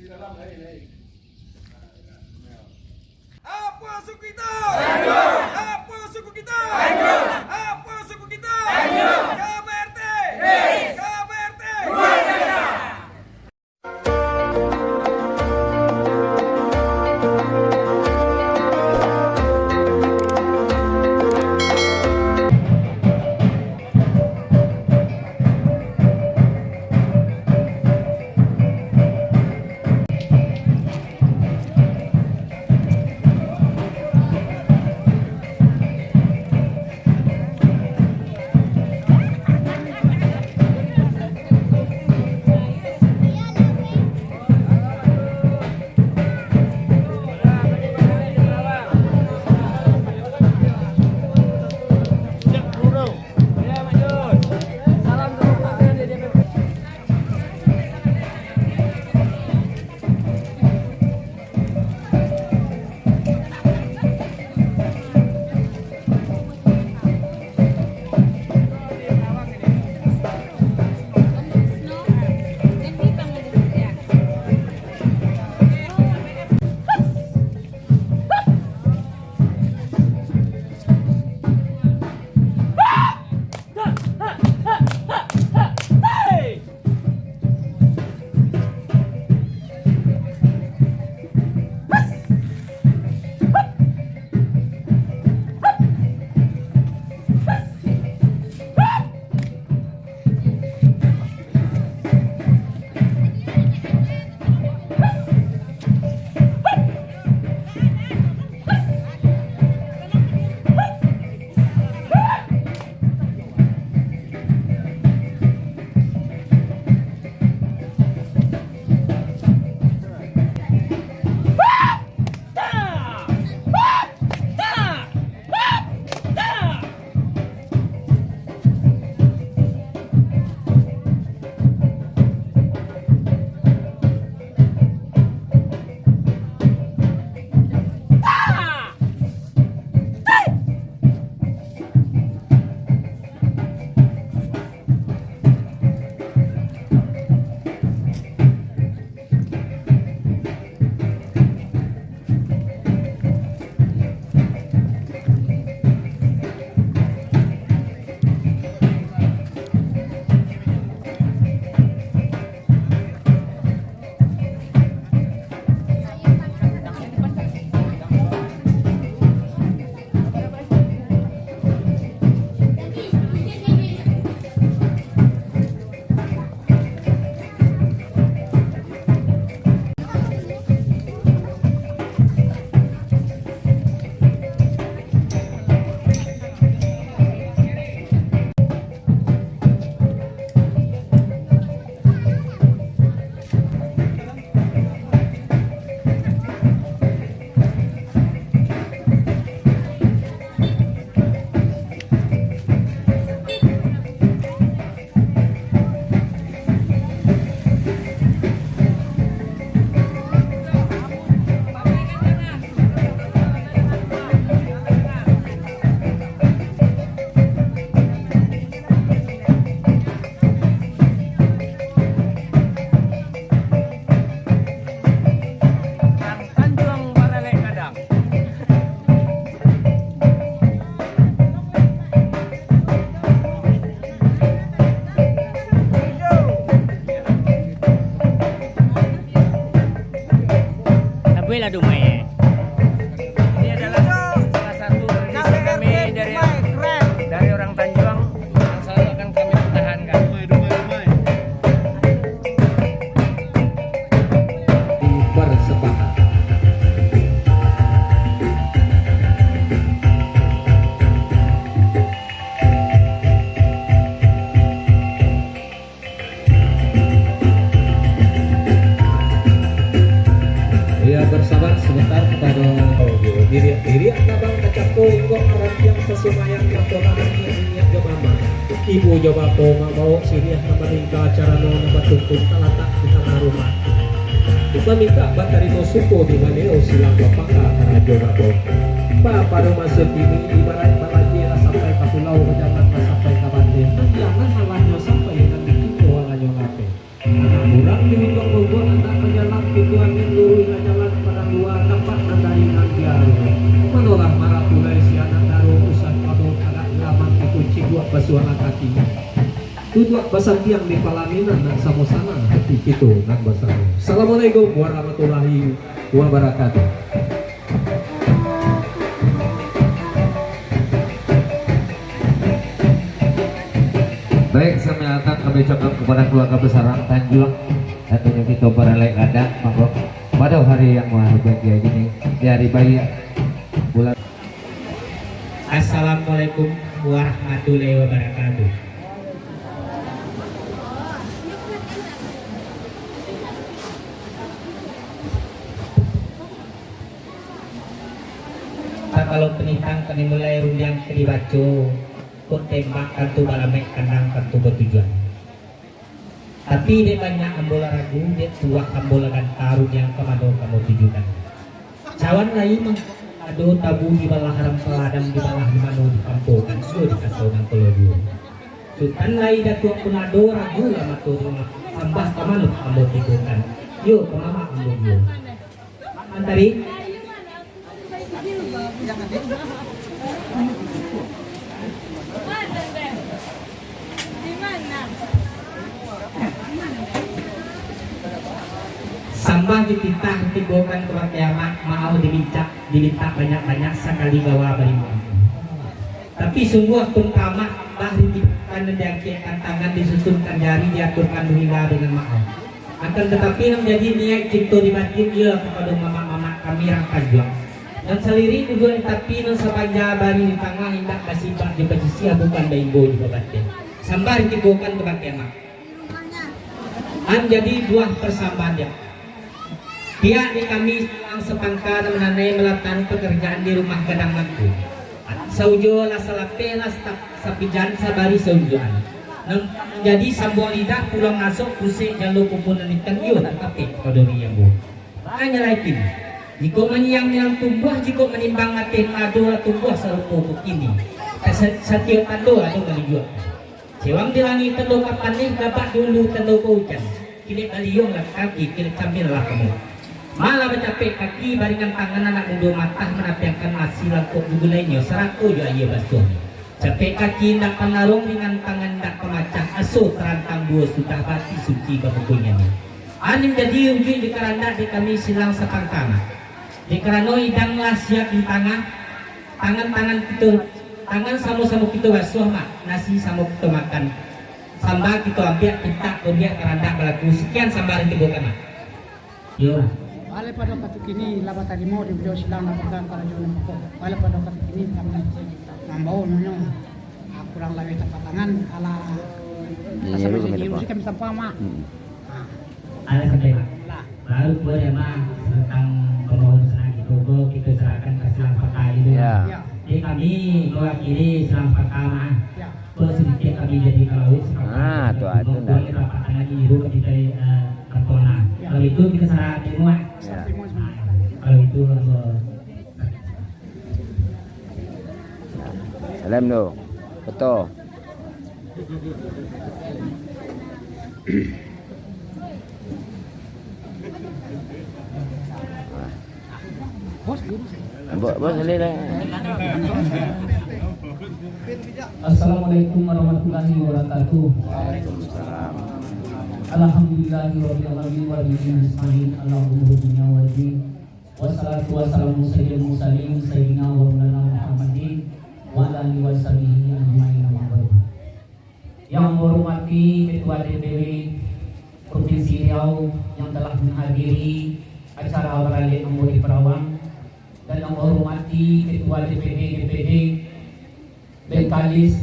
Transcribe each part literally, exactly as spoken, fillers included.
Apo suku kito? Hancur! Apo suku kito? Hancur! Apo suku kito? Hancur! K B R T! Yes! K B R T! Luar biasa! Tanjuang Baralek Gadang. Sabuiklah dumai, eh. Ini adalah salah satu tradisi kami dari, dari orang Tanjuang yang selalu akan kami pertahankan. Dumai, dumai, dumai. Dipersembahkan. Ya, bersabar sebentar kepada diriak-diriak tabang kacako ingkok karantiang sasumayang yang pola minyak jo mama. Ibu jo bapo mambawok siriah nan maningka carano nan batungkun talatak di tangah rumah. Mamintak batarimo suko di baliau silang bapangka karajo bapo. Papado maso kini, ibaraik balajia lah sampai ka pulau, bajalan lah sampai ka bateh, nan jangan alahnyo sampai nan ditinggo alanyo lapeh. Anak urang di Witong Bogor andak bajalan, pintu Duduak basambiang di palaminan, nak samo sanang hati kito nan basamo. Assalamualaikum warahmatullahi wabarakatuh. Baik, selamat datang kami ucapkan kepada keluarga besar Tanjuang. Tentunya kita baralek gadang, monggo pada hari yang berbahagia ini, di hari baik bulan. Assalamualaikum warahmatullahi wabarakatuh. Kalau panitang kami mulai rundiang ka dibaco, kok tembak tantu balamek, kandang tantu batujuan. Tapi dek banyak ambo lah ragu, dek tuah ambo lah ganta, rundiang ka mano ka ambo tujukan. Cawan lai mangko ado tabu dibalah rampaladang, dibalah di mano dikampokan, iyo di kaso nan kalo duo. Sutan lai datuak pun ado, ragu lah mato dima, sambah ka mano ambo tibokan, iyo ka mamak ambo juo. Mantari. Sambah dititah tibokan kabake amak, maaf dimintak, dimintak banyak-banyak sakali gawa barimo. Tapi sungguah pun ka amak, bah dititahkan nan diangkekkan tangan, disusunkan jari, diaturkan duhila dengan maaf. Akan tatapi, nan jadi niaik cinto di batin, iyo kapado mamak-mamak kami rang Tanjuang. Nan salirik duduak di tapi, nan sabanja bari di tangah, indak basibak jo basisiah, bukan baimbo jo babateh. Sambah ditibokan kabake amak. Nan jadi buah pasambahan dia. Pihak di kami silang sapangka nan mananai malatakan pakarajaan di rumah gadang mangko. Saujo lah salapeh lah sa-, sapijan sabari saujoan. Nan jadi sambuang lidah pulang masuk pusek jalo kubunan ikan iyo tatapik pado riang bu. Hanya laikin. Jikok manyiang minang tumbuah, jikok manimbang ateh nado lah tumbuah sarupo bukini. Sa-, satiok tando ado manunjuak. Cewang di langik tando ka paneh, gabak di ulu tando ka ujan. Kilek baliung lah kaki, kilek cambil lah kamu. Malah bacapek kaki, baringan tangan anak mudo matah manapiangkan nasi langkok bubulainyo, sarato jo aia basuahnyo. Capek kaki indak panaruang, ringan tangan indak pamacah, aso tarantang duo sudah bati suci bamukunyo ni. Anin jadi ujuik di karandak di kami silang sapangka. Di karano idang lah siap di tangah, tangan-tangan kito, tangan samo-samo kito basuah, mak, nasi samo kito makan. Sambah kito ambiak, pintak, kodiak, karandak balaku. Sekian sambah ditibokan, mak. Yo. Balai pado katukini lah batarimo di baliau silang lah pegang karajo nan pokok. Balai pado katukini kami mambao nonyo, ah, kurang labiah tapatangan, alah, Iya, sampai lu sini kami mesti dapat. Kami sampah, mak. Hmm. Ah. Ada sampai, mak. Lah. Baru keluar ya, mak, tentang pembangunan sana gitu, kok kita serahkan ke silang pakar gitu. Ya. Ya. Jadi kami mewakili silang pakar, mak. Ya. Kok sedikit kami jadi kalau sepakat. Ah, tu, ah, tu dah. Buat kita pakai lagi dulu kita, eh, Kalau itu kita salah terima. Ya. Kalau itu, eh, Salam tu. Betul. Bos, bos, boleh lah. Assalamualaikum warahmatullahi wabarakatuh. Waalaikumsalam. Alhamdulillahirabbil alamin wa bihi nasta'in ala umuri dunya wal din. Wassalatu wassalamu sayyidil mursalin sayyidina wa maulana Muhammadin wa ala alihi wa sahbihi ajmain, amma ba'du. Yang menghormati Ketua D P W Provinsi Riau yang telah menghadiri acara baralek ambo di Perawang, dan yang menghormati Ketua D P D, D P D, Bengkalis,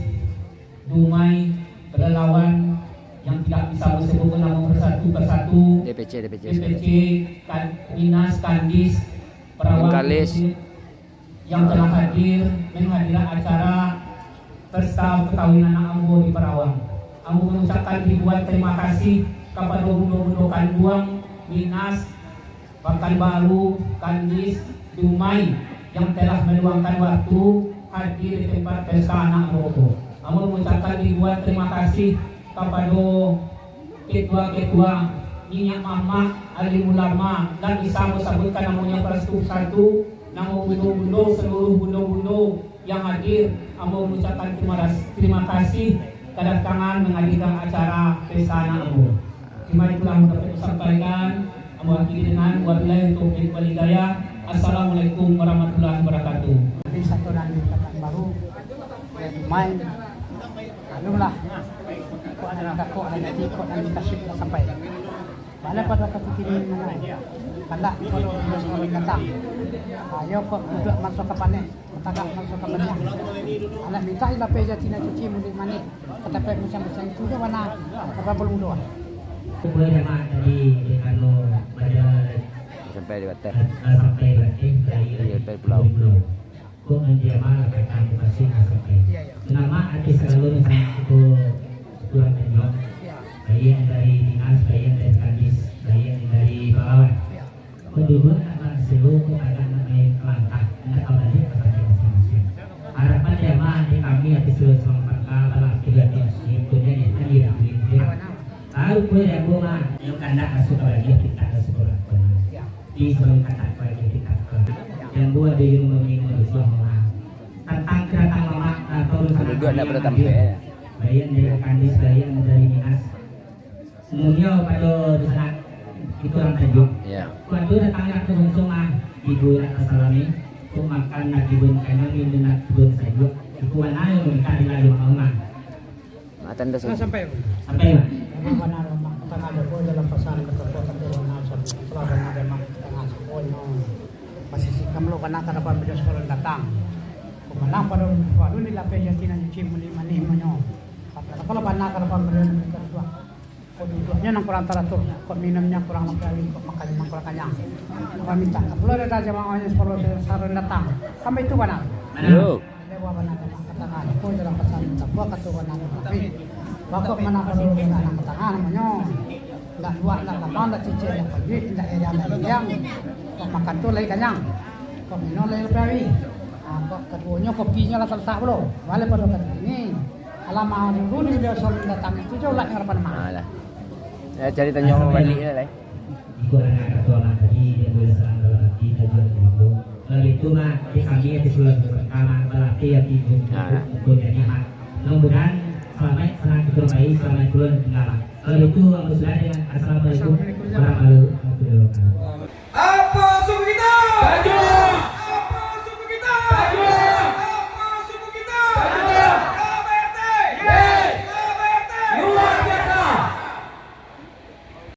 Dumai, Pelalawan, yang tidak bisa disebutkan nama persatu-persatu, D P C, D P C, D P C, Kan-, Minas, Kandis, Perawang, Bengkalis, Mesir, yang telah hadir menghadiri acara pesta perkahwinan anak ambo di Perawang. Ambo mengucapkan ribuan terima kasih kepada bundo-bundo kanduang, Minas, Pakanbaru, Kandis, Dumai, yang telah meluangkan waktu hadir di tempat pesta anak ambo ko. Ambo mengucapkan ribuan terima kasih kepada ketua-ketua, niniak mamak, alim ulama, nan bisa ambo sabuikkan namonyo persatu-persatu, namo bundo-bundo, saluruh bundo-bundo yang hadir, ambo mengucapkan terima ras-, terima kasih kadatangan mangadikan acara pesta anak ambo. Cuma itulah nan dapat disampaikan. Ambo akhiri dengan wabillahi taufiq wal hidayah. Assalamualaikum warahmatullahi wabarakatuh. Jadi satu nan dikatakan baru, ya, main, anu lah, kok nan dikakok, nan dikikok, nan dikasih lah sampai. Baliak pado kaki kiri mano, kandak pado dua sakali datang. Ayo kok duduak masuak ka paneh, batagak masuak ka baniang. Anak mintak lapeh jati nan cuci mulik manih, katapek macam-macam itu jo bana, apa balum doa. Kubuah jamaah tadi di Kano Banjar. Sampai di Bateh. Ah, sampai Bateh dari Iya, sampai Pulau. Pulau. Kok nan jamaah lah patang mukasuik lah sampai. Iya, iya. Nama artis selalu misalnya itu Tuan Tanjung. Iya. Baik dari dinas, baik dari kadis, baik dari pegawai. Iya. Penduduk nak bang selo ko kadang nak main kelantah, nak kembali ka pantai masing-masing. Harapan jamaah di kami artis selalu selamat pangka, balaki-laki, ikutnya ni, tadi dah, ni, ni. Baru pun dia gua mah, yang kandak masuk ka bagi, kita masuk ka bagi. Iya. Di sebelum kandak ka bagi, kita ka. Yang gua ada yang mau minum, Rasulullah. Tantang kedatangan mamak, ah, Penduduk nak pada tampek, eh. Baik dari kadis, baik dari dinas. Semuanya pada di sana, itu orang Tanjung. Ya. Waktu datang nak ke Sungsung, ah, ibu nak ke Salami, tu makan nak ibu kanyang, minum nak ibu sajuk. Itu mana yang minta dilalui rumah. Matan dah Nah, sampai. Sampai, Pak. Memang bana rumah tangah Jokowi dalam pasan ketua tapi rumah sampai. Itulah bana memang tangah Jokowi no. Masih sikam lo kena ka dapan beliau sekolah datang. Pemenang pada pada ni lapeh jati nan cuci muli manih manyo. Kalau bana ka dapan beliau ketua. Kok duduaknyo nan kurang taratur, kok minumnyo kurang mapawi, kok makannyo nan kurang kanyang. Urang mintak, kapulo dek jamaah sepuluh sarun datang. Sampai itu bana. Yo. Dewa bana datang, katakan, kok dalam pasan, sabuah kato bana. Tapi, bakok mana perlu dengan anak tangan namonyo. Ndak luak, ndak lapang, ndak cicik, ndak pagi, ndak ejang, ndak ejang. Kok makan tu lai kanyang. Kok minum lai mapawi. Ah, kok kaduonyo kopinyo lah talatak pulo. Baliak pado kini. Alamah dulu di baliau sabalun datang itu jo lah yang harapan mah. Alah. Ya, cari tanyo balik lah, lai. Iko anak katuangan tadi, dia boleh serang dalam hati, tujuan itu. Kalau itu mah, di kami yang disuruh bersama, berarti yang timbul Ah. untuk jadi hak. Mudah-mudahan selamat, senang, kita baik, selamat pulang tinggal. Kalau itu, Abu Sudah dengan Assalamualaikum warahmatullahi wabarakatuh.